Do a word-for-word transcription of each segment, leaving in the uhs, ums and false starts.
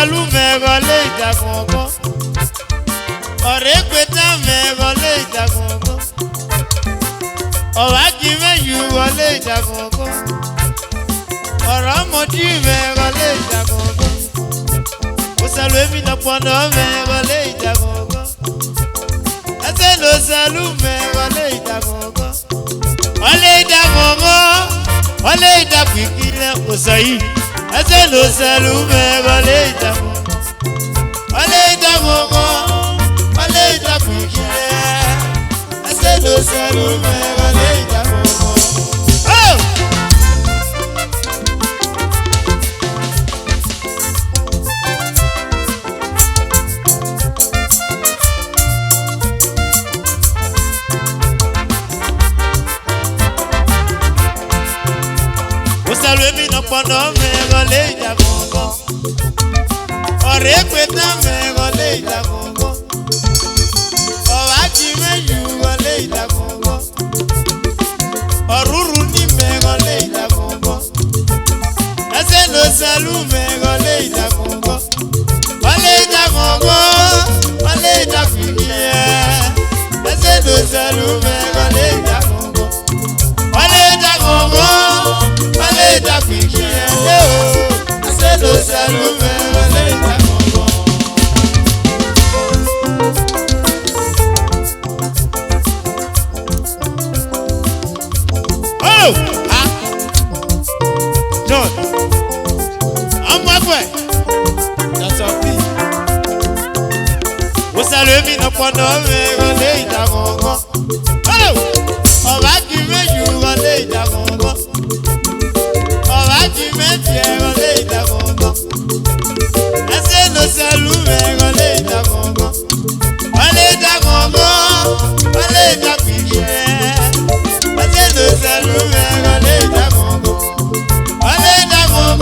Osalu mwẹ ghọle idagbọn. Ọrhegbe dan mwẹ ghọle idagbọn. Ọvbagi mwẹ yu ghọle idagbọn. Ọrọmọdi mwẹ ghọle idagbọn. Osalu emwi nọkpọnọ mwẹ ghọle idagbọn. Ẹzẹ ne Osalu mwẹ ghọle idagbọn. Ọle idagbọn, ọle idagbọn ikilẹ Osayi. Ẹzẹ ne Osalu mwẹ ghọle idagbọn. Ọle idagbọn, ọle idagbọn ikilẹ. Ẹzẹ ne Osalu mwẹ ghọle idagbọn. Oh! Osalu emwi nọkpọnọ mwẹ ghọle idagbọn. Ọrhegbe dan mwẹ ghọle idagbọn. Ọvbagi mwẹ yu ghọle idagbọn. Ọrhurhu ni mwẹ ghọle idagbọn. Ẹzẹ ne Osalu mwẹ ghọle idagbọn. Ọle idagbọn, ọle idagbọn ikilẹ. Ẹzẹ ne Osalu mwẹ ghọle idagbọn. Ọle idagbọn, ọle idagbọn ikilẹ. Ẹzẹ ne Osalu mwẹ ghọle idagbọn. Oh! Ah! John. Ọmọ ẹgbẹ́. Yàtọ̀ bí. Osalu emwi nọkpọnọ mwẹ ghọle idagbọn. Oh! Ọvbagi mwẹ yu ghọle idagbọn. Ọvbagi mwẹ viẹ ghọle idagbọn. Ẹzẹ ne Osalu mwẹ ghọle idagbọn. Ọle idagbọn, ọle idagbọn ikilẹ. Ẹzẹ ne Osalu mwẹ ghọle idagbọn. Ọle idagbọn,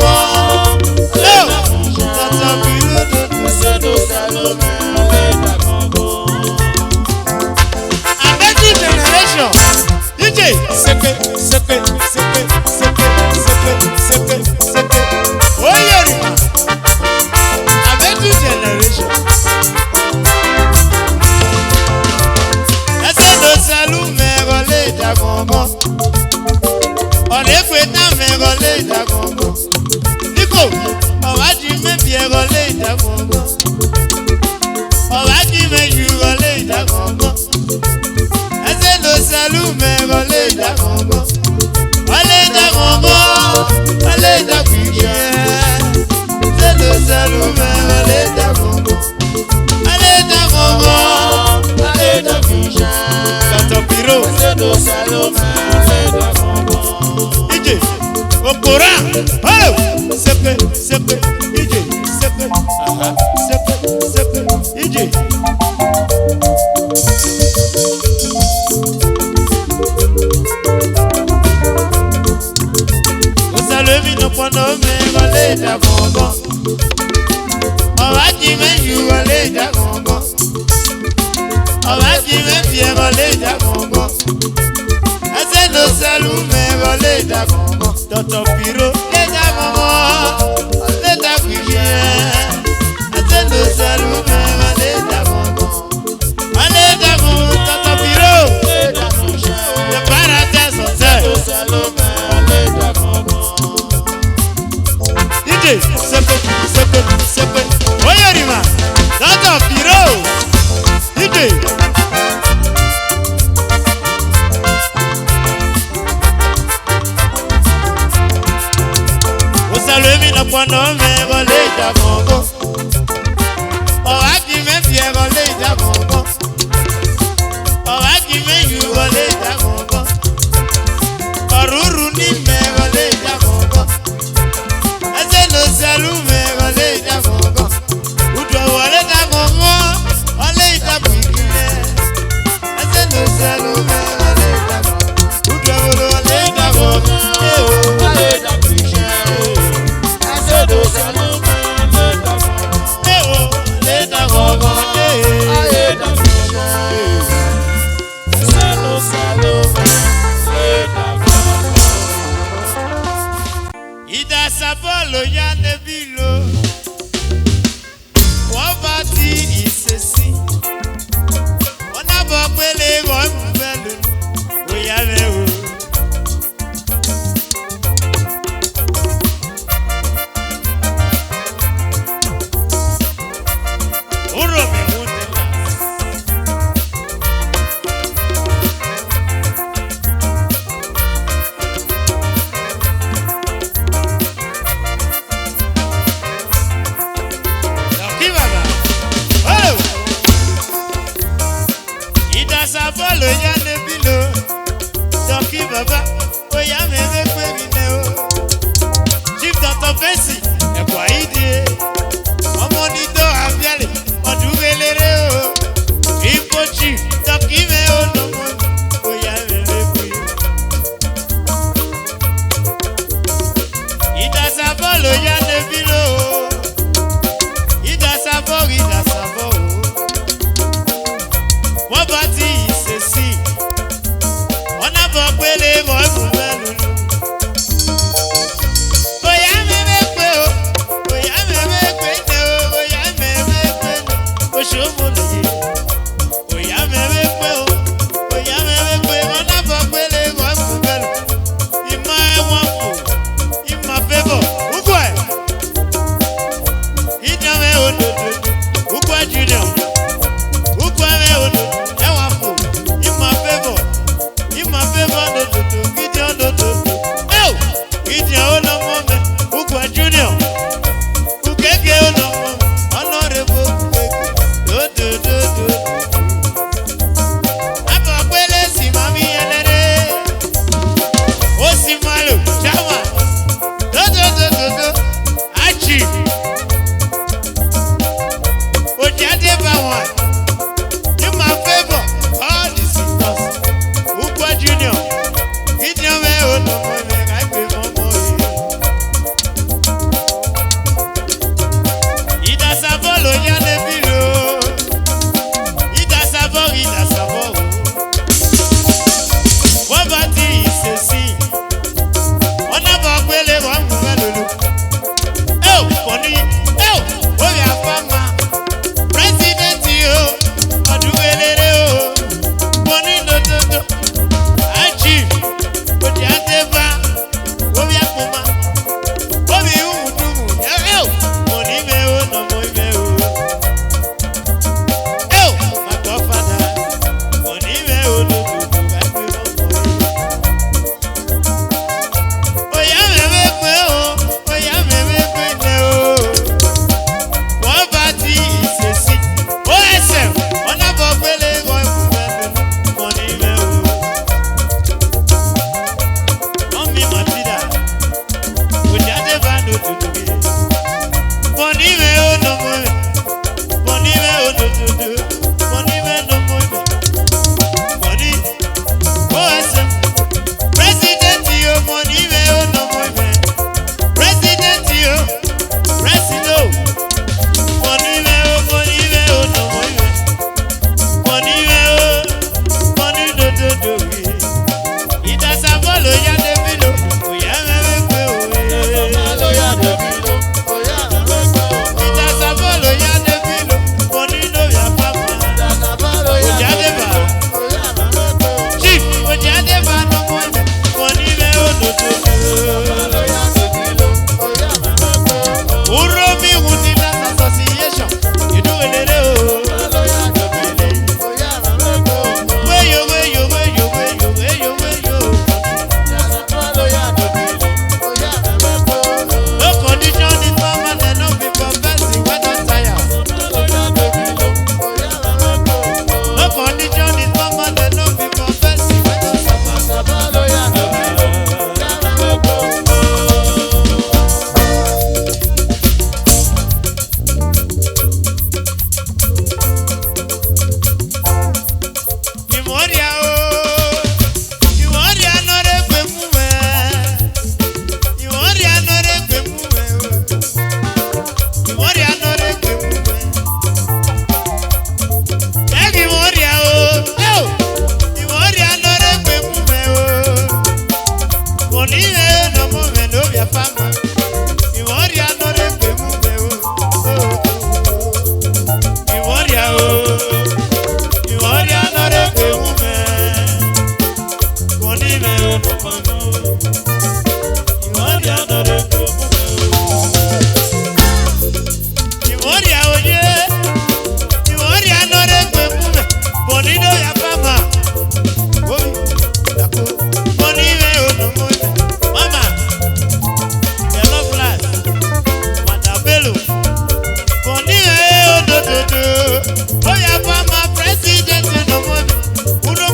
ọle idagbọn. Tọtọ biro dodo. Ẹzẹ ne Osalu mwẹ ghọle idagbọn. Abedu generation. D J, sepe, sepe, sepe. Oyerima. Abedu generation. Ẹzẹ ne Osalu mwẹ ghọle idagbọn. Ọrhegbe dan mwẹ ghọle idagbọn. Niko, ọvbagi mwẹ viẹ ghọle idagbọn. Ọvbagi mwẹ yu ghọle idagbọn. Ẹzẹ ne Osalu mwẹ ghọle idagbọn. Ọle idagbọn, ọle idagbọn ikilẹ. Ẹzẹ ne Osalu mwẹ ghọle idagbọn. Ọle idagbọn, ọle idagbọn ikilẹ. Doctor Piro. Ẹzẹ ne Osalu mwẹ ghọle idagbọn. D J Okpora. Oh! Sepe, sepe, D J, sepe. Aha, sepe, sepe, D J. Osalu emwi nọkpọnọ mwẹ ghọle idagbọn. Ọvbagi mwẹ yu ghọle idagbọn. Ọvbagi mwẹ viẹ ghọle idagbọn. Ẹzẹ ne Osalu mwẹ ghọle idagbọn. Doctor Piro, le idagbọn, le idagbọn ikilẹ. Ẹzẹ ne Osalu mwẹ ghọle idagbọn. Ọle idagbọn, Doctor Piro. The Paradise Hotel. D J, sepe, sepe, sepe. Oyerima, Doctor Piro. D J. Osalu emwi nọkpọnọ mwẹ ghọle idagbọn. Follow ya ne bilo. Doki Baba, oya mẹ vbe kpe vbene o. Chief Doctor Bessie, ẹkua idie. Ọmọ ni do aviale, ọdun ghelere o. Igbo Chief, Doki mẹ o nọmọ, oya mẹ vbe kpe. Idasabọ lo ya ne bilo. Idasabọ, idasabọ o. Poverty is a sin. Ọna bọ gbele bọ ẹkún bẹlulu. Oya mẹ vbe kpe o. Oya mẹ vbe kpe ne o. Oya mẹ vbe kpe ne. Oṣomo le ye. Oya mẹ vbe kpe o, oya mẹ vbe kpe, ọna bọ gbele bọ ẹkún bẹlulu. Ima ẹwa fo, ima favour, uguẹ. Gideon mẹ odododo, uguẹ Junior. Uguẹ mẹ odo, ẹwa fo, ima favour, ima favour dododo, Gideon dododo. Eo! Gideon onọmọ mẹ, uguẹ Junior. Ukeke onọmọ mẹ, Honorable Ukeke. Do, do, do, do. Abọ gbele si ma mi ẹlẹre. O si ma lo, jama. Do, do, do, do, do. Aji. Ojade ba wan. In my favour, all the sisters. Ukwa Junior, Gideon mẹ o nọmọ mẹ, ka gbe mọmọ ye. Idasabọ lo ya ne bilo. Idasabọ, idasabọ o. Poverty is a sin. Ọna bọ gbele bọ mu bẹlulu. Eo, Bọni, eo, oya fama. President yo, ọdun ghelere o. Bọni dododo. Aji, odi ateba. Obi akpoma. Obi umudumu. Eo, eo, Bọni mẹ o, nọmọ mẹ o. Eo, my godfather. Bọni mẹ o, dododo, ka gbe mọmọ ye. Oya mẹ vbe kpe o, oya mẹ vbe kpe ne o. Poverty is a sin. O S M, ọna bọ gbele bọ ẹkún bẹlulu, Bọni mẹ o. Mọmi Matilda, ojade ba no dudu ye. Bọni mẹ o, nọmọ mẹ. Bọni mẹ o, dododo. Bọni mẹ nọmọ mẹ. Bọni. O S M. President yo, Bọni mẹ o, nọmọ mẹ. President yo. Presido. Bọni mẹ o, Bọni mẹ o, nọmọ mẹ. Bọni mẹ o, Bọni dododo ye. Idasabọ lo ya ne bilo, oya mẹ vbe kpe o. Idasabọ lo ya ne bilo, oya mẹ vbe kpe o. Idasabọ lo ya ne bilo, Bọni no ya fama. Idasabọ lo ya ne bilo, oya mẹ vbe kpe o. Chief, ojade ba nọmọ mẹ, Bọni mẹ o dododo. Idasabọ lo ya ne bilo, oya mẹ vbe kpe o. Uromi Woodland Association, idu elele o. No condition is permanent, no be confess, we don tire. No condition is permanent, no be confess, we don suffer. Imoria o, Imoria no re gbe mu we. Imoria no re gbe mu we o. Imoria no re gbe mu we. Egi Imoria o, eh o. Imoria no re gbe mu we o. Bọni mẹ o, nọmọ mẹ no via fama. Imoria no re gbe mu we o. Imoria o, Imoria no re gbe mu we. Bọni mẹ o, nọmọ mẹ o. Imoria no re gbe mu we o. Imoria oye, Imoria no re gbe mu we. Bọni no ya fama. Obi, dako. Bọni mẹ o, nọmọ mẹ. Mama, yellow flag. Madam Bello. Bọni mẹ o, dododo. Oya fama president, nọmọ mẹ. Uno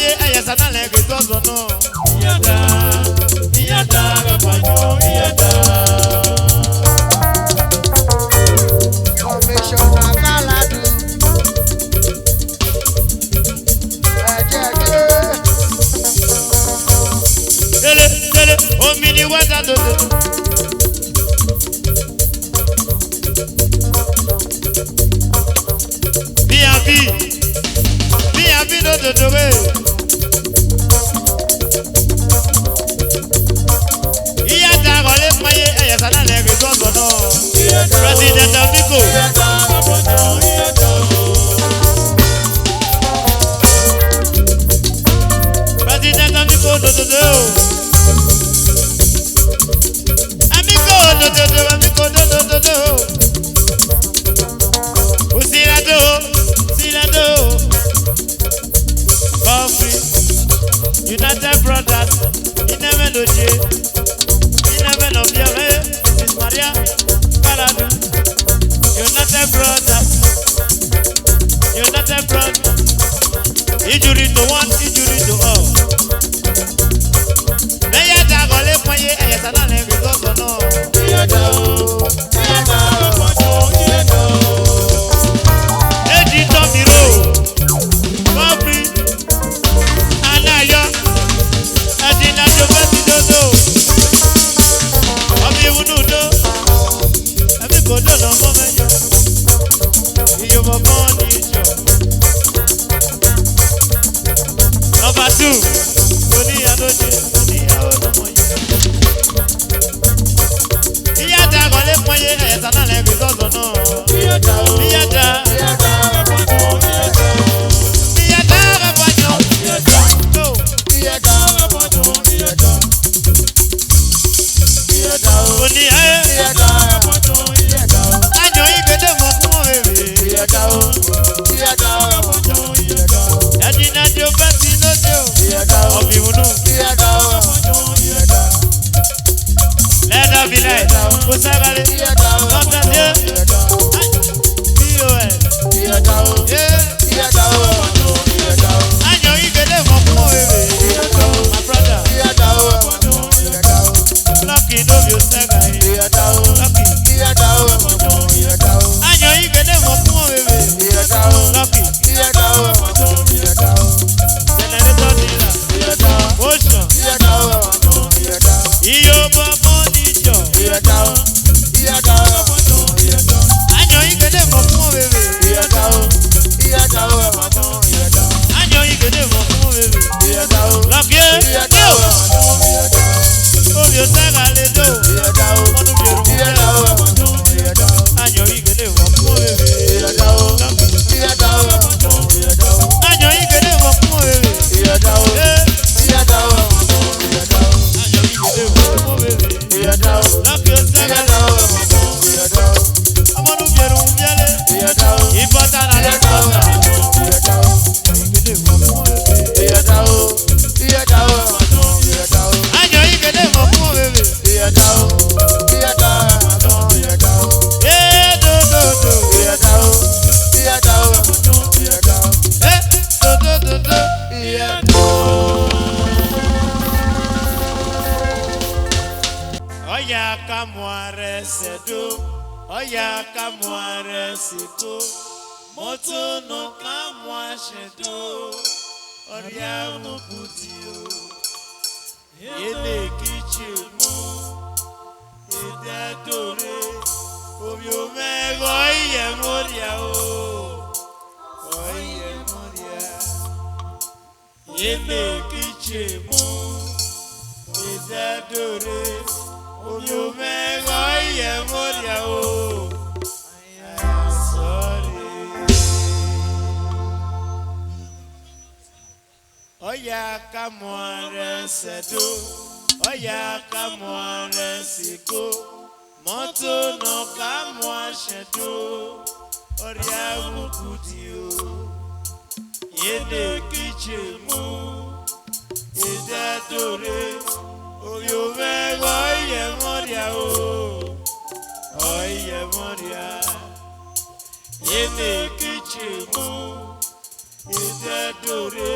Ye, aya sana le ke to zo no. Iyada, iyada, ga pa yo, iyada. Commissioner Kaladu. Ẹ jẹ́ kí. Dele, dele, omi ni wá dá dodo. Bí a bí, bí a bí lódodo wé. Iya da gọle maye, ẹyẹ sana lẹ gbe gbọgbọ náà. President Amiko. President Amiko dododo. Amiko dododo, Amiko dododo. Usilado, usilado. Coffee, United Brothers, Inemedoje, Inemenobia, Missus Maria, Kaladu, United Brothers, United Brothers, injury to one, injury to all. Mẹyẹ da gọle pọn ye, ẹyẹ sana lẹ gbe gbọgbọ náà. Iye da o, iye da o, iye da o. Eji tọ́ mi ro, Coffee, Anayo, Adina Joseph Dodo, Obi Wunudo, Emi Kodo no mo me yo. Iyo mo mo ni jo. Number two, Oni Adoje, Oni Aono mo yo. Iya da gọle pọn ye, ẹyẹ sana lẹ gbe gbọgbọ náà. Iya da o. Iya da. Iya da, ẹ pọn yo. Iya da, ẹ pọn yo. Iya da. Iya da, ẹ pọn yo. Iya da. Iya da o. Oni aye. Iya da, ẹ pọn yo. Iya da o. Anyo igede mọ fún èrè. Iya da o. Iya da, ẹ pọn yo. Iya da o. Ẹni náà ni o fẹ́ sí lóde o. Iya da o. Ọ̀bì wùnú. Iya da o, ẹ pọn yo. Iya da. Let there be light. Osagale. Doctor J. P O S. Yeah. Anyo igede mọ fún èrè. My brother. Lucky no be Osagale. Lucky. Anyo igede mọ fún èrè. Lucky. Generator dealer. Ocean. Iyo bọbọ ni jọ. Anyo igede mọ fún èrè. Anyo igede mọ fún èrè. Lucky, eh? Yo. Obi Osagale do. Ọdún bẹ̀rù mú bẹ̀rù. Anyo igede mọ fún èrè. Lucky. Anyo igede mọ fún èrè. Eh. Anyo igede mọ fún èrè. Lucky Osagale. Ọmọ ọdún bẹ̀rù mú bẹ̀rù. Ìbọn dára lẹ́kọ̀ọ́. Anyo igede mọ fún èrè. Eh, do, do, do. Eh, do, do, do, do. Ọya ka muare se do, ọya ka muare se ko, moto no ka mua se do, ọria mu kuti o. Ele kiche mu, ede dore, ovio me gho iye moria o, gho iye moria. Ele kiche mu, ede dore, ovio me gho iye moria o. Sorry. Ọya ka muare se do, ọya ka muare se ko, moto no ka mua se do, ọria mu kuti o. Yede kiche mu, ede dore, ovio me gho iye moria o, gho iye moria. Yede kiche mu, ede dore,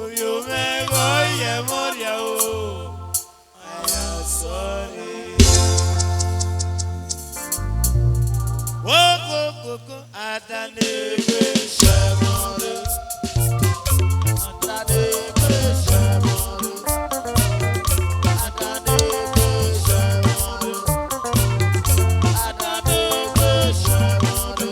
Ovbi mwẹ ghe ọ ye mọ rria o, I am sorry. Wo, wo, wo, wo, Adanegbe shemọ re. Adanegbe shemọ re. Adanegbe shemọ re. Adanegbe shemọ re.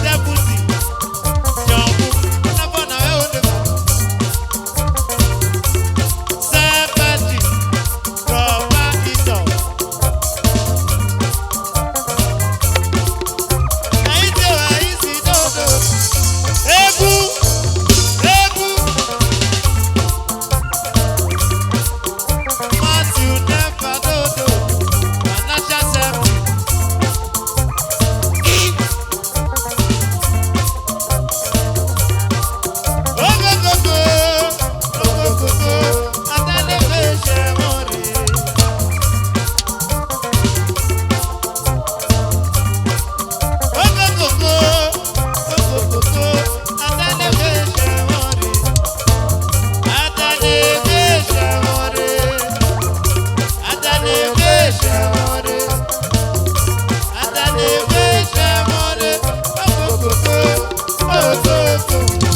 Deputy, John Bull, Honorable Nana Ode Baba. Sympathy, Proper Ito. Aite wa isi dodo. Ebu, ebu. Matthew never dodo. Financial service.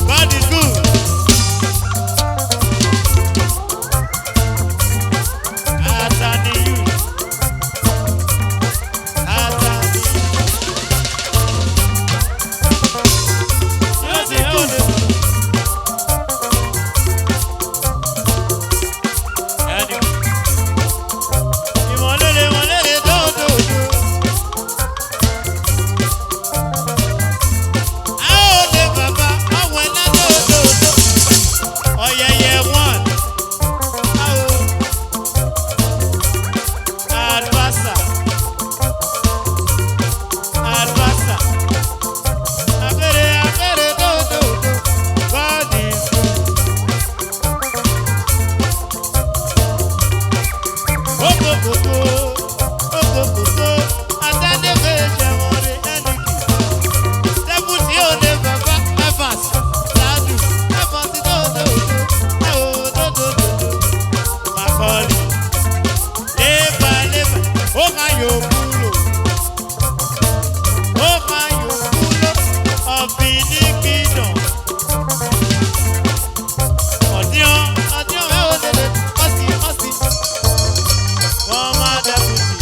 God is good. Atani you. Atani. You know say, oh, anyway. Imolele, imolele, do, do, do. Aode Baba, awena do, do, do. Oyeye one. Ao. Advisor. Advisor. Abere, abere, do, do, do. God is good. Okokoko, okokoko, Atanegbe Shewore Eniki. Deputy Ode Baba Evans, Sadu, Evans, do, do, do, eh, oh, do, do, do, do. Macaulay, leba, leba, Ohayokulo. Ohayokulo of Benin Kingdom. Odion, Odion, eh, oh, lele, Osi, Osi. Former deputy.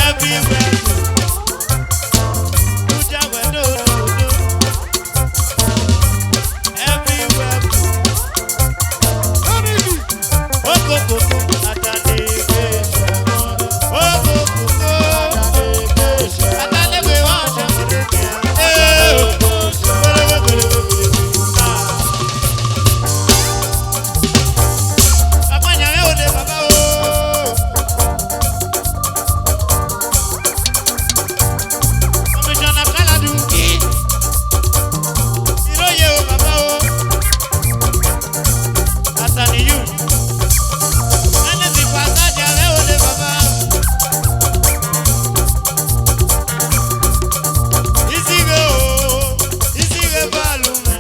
Everywhere good. Kuja we do, do, do. Everywhere good. Okokoko, Atanegbe. Okokoko, Atanegbe wa Shewore. Eh, oh. Agbanya, eh, Ode Baba, oh. Commissioner Kaladu. Iroye o Baba o. Atani you. Anything pass that, they will Ode Baba. Easy go, easy go, Balume.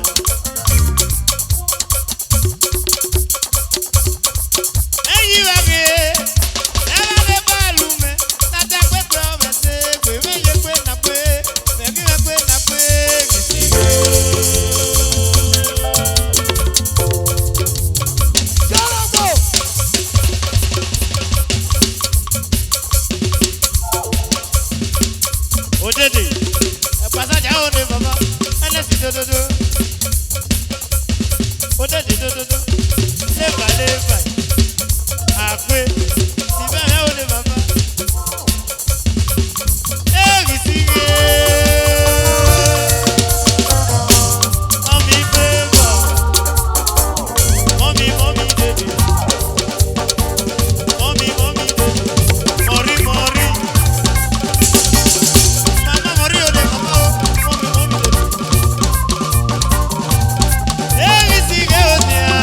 Odede, ẹ̀pàṣájà ó ní bàbá, ẹlẹ́sìn dòdòdò. Odede dòdòdò, lébà lébà, àgbé, ìbẹ̀rẹ̀ ó ní bàbá. Eri si ye. Mommy favor. Mommy, mommy, baby. Mommy, mommy, baby. Mori, mori. Mama, mori, ode, mama, oh. Mommy, mommy, baby. Eri si ye, ode, ah.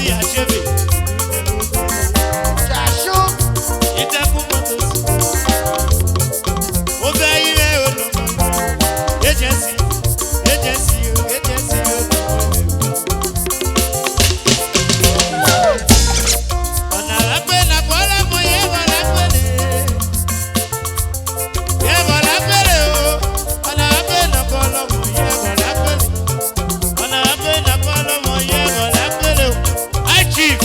Yachebe. Jasho. Itaku motos. Obeyire ono. Agency. Agency, agency. Ọna wa gbe na kpọlọ mọ ye bọ la gbele. Ye bọ la gbele o. Ọna wa gbe na kpọlọ mọ ye bọ la gbele. Ọna wa gbe na kpọlọ mọ ye bọ la gbele o. High Chief.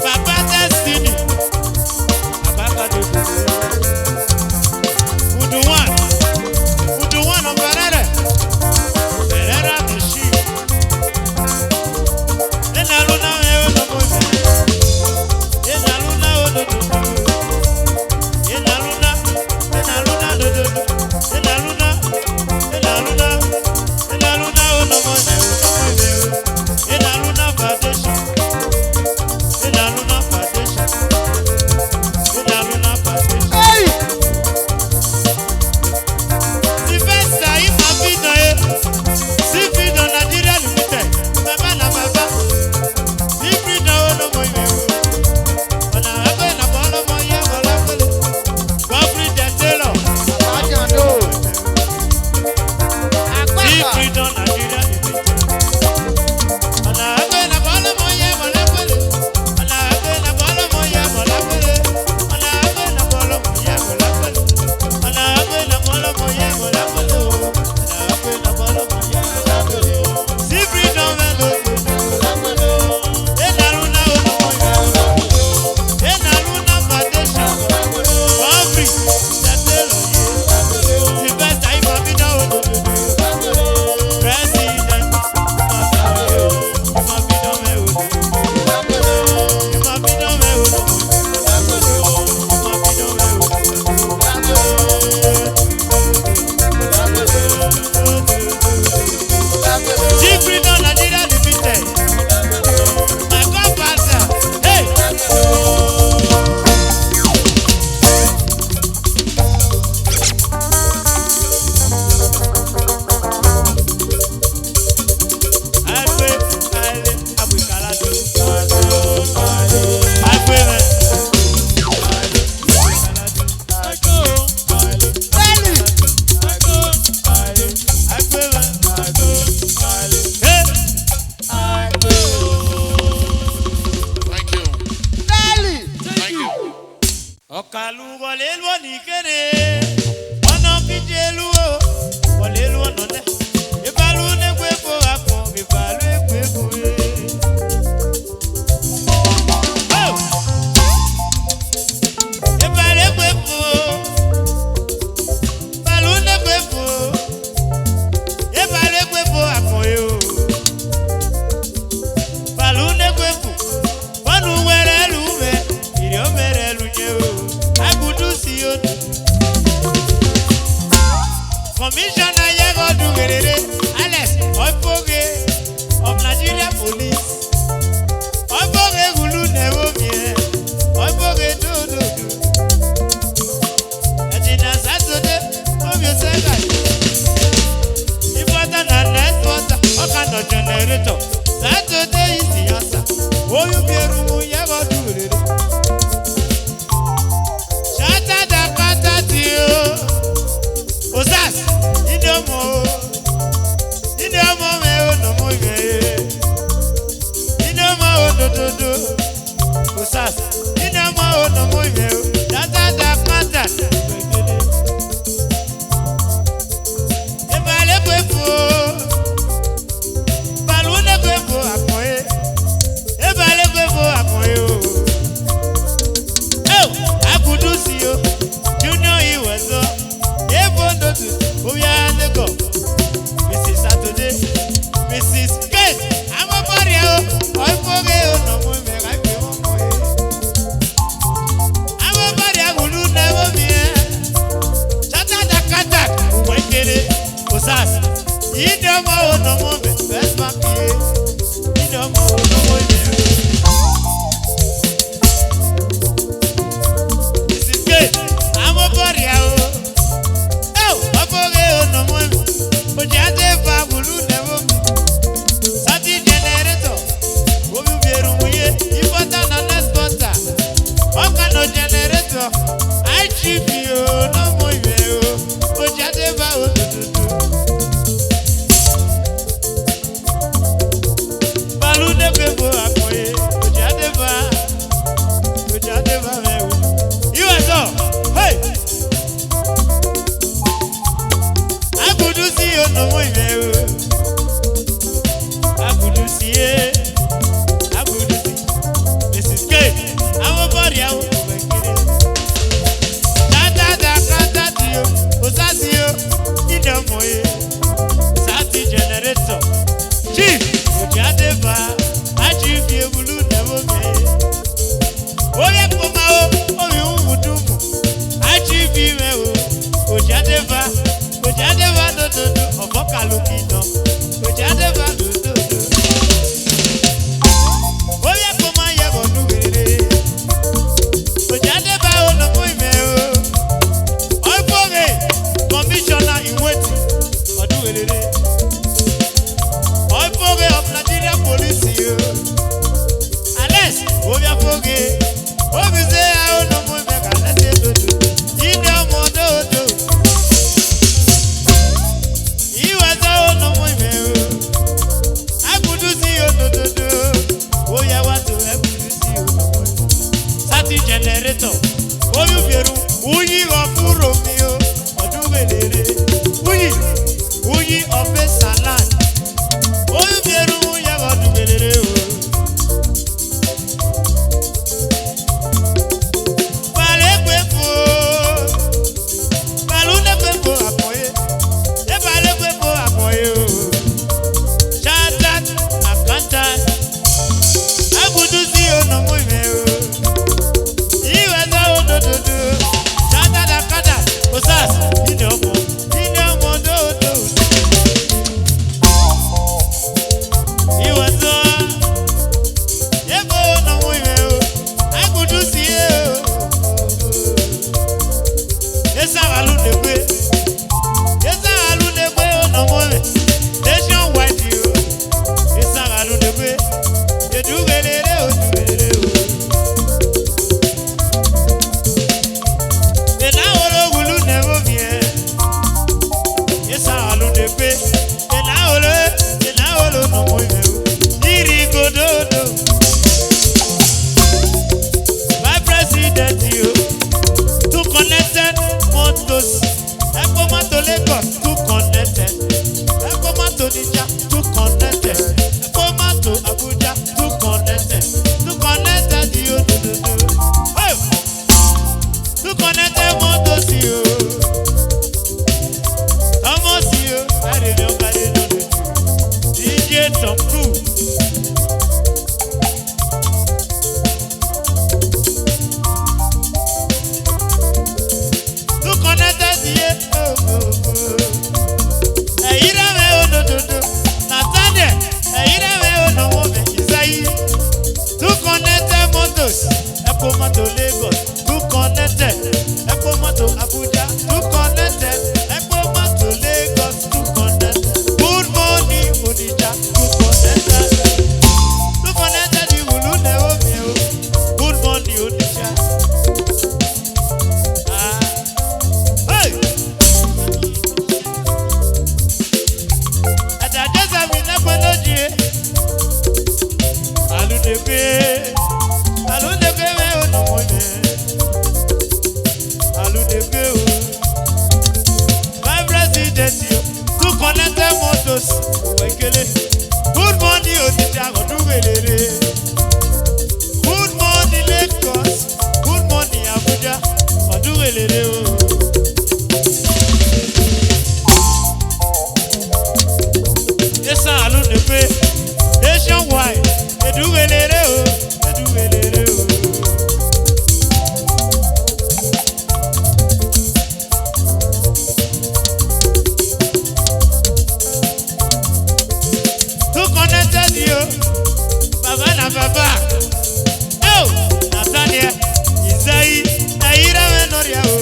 Papa Destiny. Udu one. Udu one of Berere. Berere Machine. Ena luna, eh, ono mo. Ena luna, ono mo. Ena luna, ena luna, do, do, do. Ena luna, ena luna, ena luna, ono mo, ono mo. Ena luna foundation. Ena luna foundation. Ena luna foundation. Hey! Sylvester, Imafidon, eh. Sylfidon Nigeria Limited. Baba na baba. Sylfidon, oh, no more, eh. Ona abe na bolo mo ye, wala kole. Godfrey the Tailor. Ajando. Sylfidon Nigeria Limited. Sylfidon Nigeria Limited. My godfather. Hey. Thank you. Thank you. Ọkalu wọle luo ni kere, ọnọ kije luo, wọle luo nọ nẹ. Evalu ne kue fo akpọn, evalu ekue fo e. Oh! Evalu ekue fo, evalu ne kue fo, evalu ekue fo akpọn e o. Evalu ne kue fo. Bọnu wẹrẹ lu mwẹ, ire ọ mwẹ rẹ lu nyẹ o. Agudu si o. Commissioner yẹgọ du gherere, Alex Oifoge of Nigeria Police. Oifoge ghulu nẹ vbo miẹn, Oifoge dododo. Ẹdina Saturday, ovbi osẹga. Importer na exporter, ọka nọ generator. Saturday is the answer. Oyu bi erhunmwu yẹ vbe ọ du rere. Chartered accountant o. Osas, ine ọmọ o. Ine ọmọ mwẹ o, nọ mọ ivẹ e. Ine ọmọ o, dododo. Osas, ine ọmọ o, nọ mọ ivẹ o. Chartered accountant. Evalekwe fo, evalekwe fo akpọn e, evalekwe fo akpọn e o. Eo, Agudu si o, Junior Iwezo, Evo Ndotu, Oya Lagos, Missus Saturday, Missus Kate, Amobọrhia o, Oifoge o, nọ mọ ivẹ gha gbe mwẹ ọmọ e. Amobọrhia ghulu nẹ vbo miẹn. Chartered accountant, uwẹ kere, Osas. Ine ọmọ o, nọ mọ mwẹ, first mark ye. Ine ọmọ o, nọ mọ mwẹ. Missus K, Amobọrhia o. Eo, Oifoge o, nọ mọ mwẹ. Oja de va ghulu nẹ vbo miẹn. Sati generator. Omi vieru muye, importer na exporter. Ọka nọ generator, I G P o, nọ mọ ivẹ o, ojade ba o do do do. Sie, Abudusi, Missus K, amo body, amo body. Da, da, da, da, da, dio, Osasio, Idomoye, Sati Generator. Chief, Ojadeva, Achief, Ebulu, Neboke. Oye kpoma o, oye umudumu. Achieve me o, Ojadeva, Ojadeva dododo, ọbọ kaluki nọ. Ojadeva dododo. Oye kpoma ye bọ nu ghere. Ojadeva o nọ mu ime o. Oifoghe, commissioner in waiting, Odugherere. Oifoghe of Nigeria Police o. Alex, Obiafoge, Obize, Aonomo, Mega, Lete, Dodo, Ine, Omo, Dodo. Iweza, Onomo, Ime, o. Agudu, si, o, Dodo. Oya, wa, to, Agudu, si, o, Dodo. Sati generator. Oyu, Bieru, Uyi, Ofuro, mi, o. Odugherere. Uyi, Uyi of a salad. Oyu bieru ye Odugherere o. Bale kwe fo. Balu ne kwe fo amoye. E bale kwe fo amoye o. Chartered accountant. Agudu si o no mo ime o. Iwe so o do do do. Chartered accountant. Osas, ine omo. Ine omo do do. Iwe so. Ebo no mo ime o. Agudu si e o. Esa alu ne kwe. Esa alu ne kwe o no mo ime. Nationwide o. Esa alu ne kwe. Edugherere o, dugherere o. Ena olo wulu ne vo vie. Esa alu ne kwe. Ena olo, ena olo no mo ime o. Iri gododo. Vice President o. Too Connected Motors. Ekpoma to Lagos, too connected. Ekpoma to Onitsha, too connected. Ekpoma to Abuja, too connected. Too connected, yo, do, do, do. Hey! Too Connected Motors, yo. Thomas, yo. I dey young, I dey know the D J Tom Cruise. Too Connected, yeah. Oh, oh, oh. Eyireme odododo. Nathaniel, Eyireme onowo me Isaiah. Too Connected Motors. Ekpoma to Lagos. Too Connected. Ekpoma to Abuja. Too Connected. Ekpoma to Lagos. Too Connected. Good morning, Onitsha. Too Connected. Too Connected, iwulu ne omi o. Good morning, Onitsha. Ah. Hey! Eda Joseph mi na kwendo jie. Aludegbe. Aludegbe me o no mo ye. Aludegbe o. My president yo. Too Connected Motors. Owekele. Good morning, Onitsha, Odugherere. Good morning, Lagos. Good morning, Abuja. Odugherere o. Esa alu ne pe. Nationwide. Edugherere o. Edugherere o. Too Connected yo. Baba na baba. Oh, Nathaniel, Isaiah, Eyireme no ria o.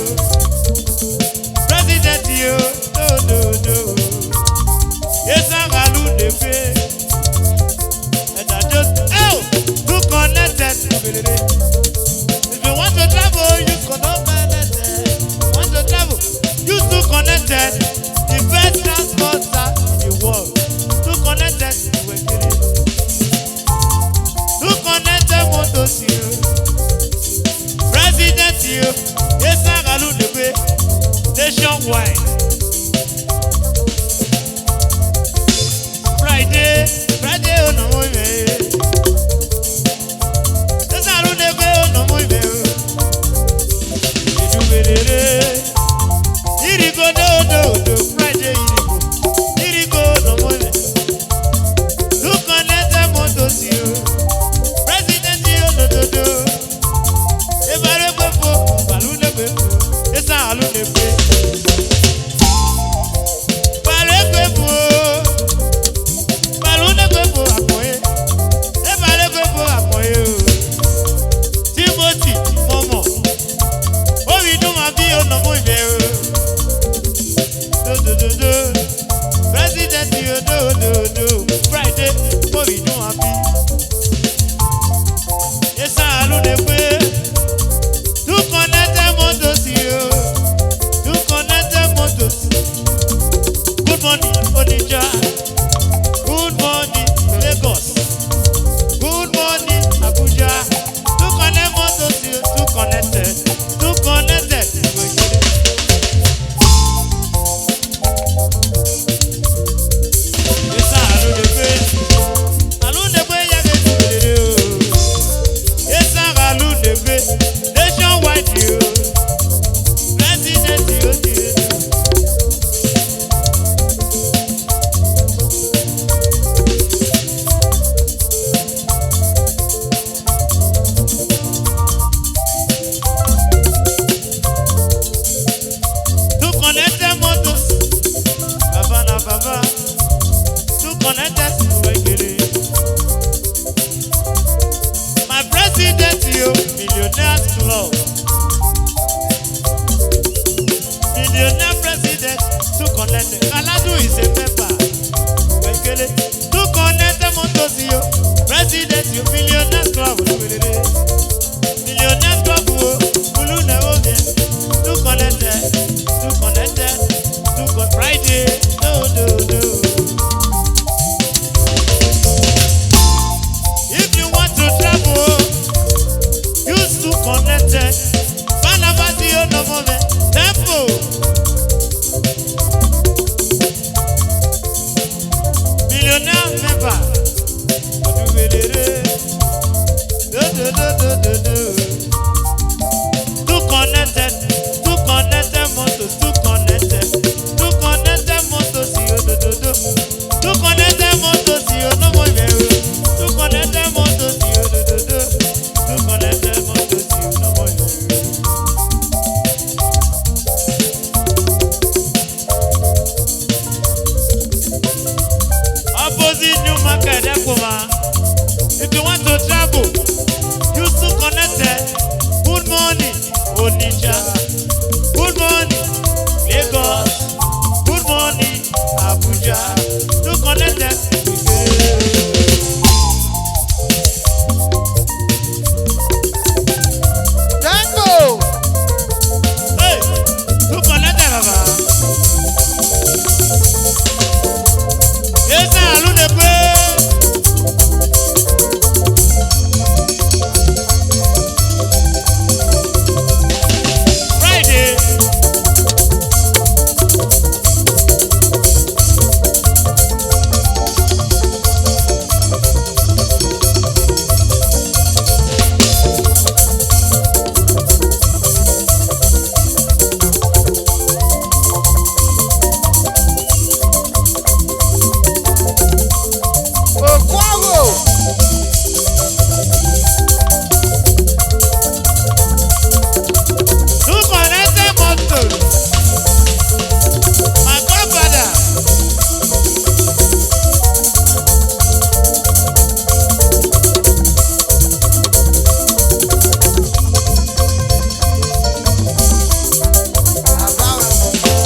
President yo, do, do, do. Esa alu ne pe. And I just, oh, Too Connected. If you want to travel, use Too Connected. Want to travel, use Too Connected. The best transporter in the world. Too Connected, you will get it. Too Connected Motors, you. President, you. Esa alu ne pe. Nationwide. Timothy Momo. Ovbi ne u ma biẹ, ọ nọ mọ ivẹ o. Do, do, do, do. President yo, do, do, do. Friday, ovbi ne u ma biẹ. Esan gha lu ne egbe. Two Connected Motors yo. Two Connected Motors. Good morning, Onitsha. Good morning, Lagos. Good morning, Abuja. Two Connected Motors, Two Connected, Two Connected. Esan gha lu ne egbe, gha lu ne egbe ya ghe tu lele o. Esan gha lu ne egbe, nationwide yo. President yo, yo. Two Connected Motors. Baba na baba. Two Connected, wekele. My president yo, Millionaires Club. Millionaire president, Two Connected. Kaladu is a member. Wekele. Two Connected Motors yo. President yo, Millionaires Club. Wekele. Millionaires Club o. Ulu ne wo bien. Two Connected. Two Connected. Two Con-, Friday. No, no, no. If you want to travel, use Two Connected. Barnabas, you know, moment. Tempo. Millionaire member. Do, do, do, do, do, do. Two Connected, Two Connected Motors, Two Connected, Two Connected Motors, yo, do, do, do. Two Connected Motors, yo, no more, yo. Two Connected Motors, yo, do, do, do. Two Connected Motors, yo, no more, yo. Opposite New Market, Ekpoma. If you want to travel, use Two Connected. Good morning, Onitsha. Good morning, Lagos. Good morning, Abuja. Two Connected. Tempo. Hey, Two Connected, baba. Esan gha lu ne egbe. Friday. Okwagho. Two Connected Motors. My godfather.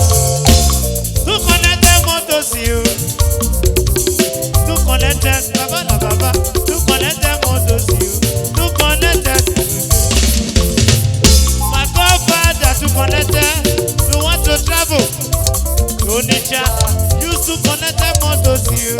Two Connected Motors, you. Two Connected, baba na baba. Two Connected Motors, you. Two Connected. My godfather, Two Connected. You want to travel? Onitsha, use Two Connected Motors, you.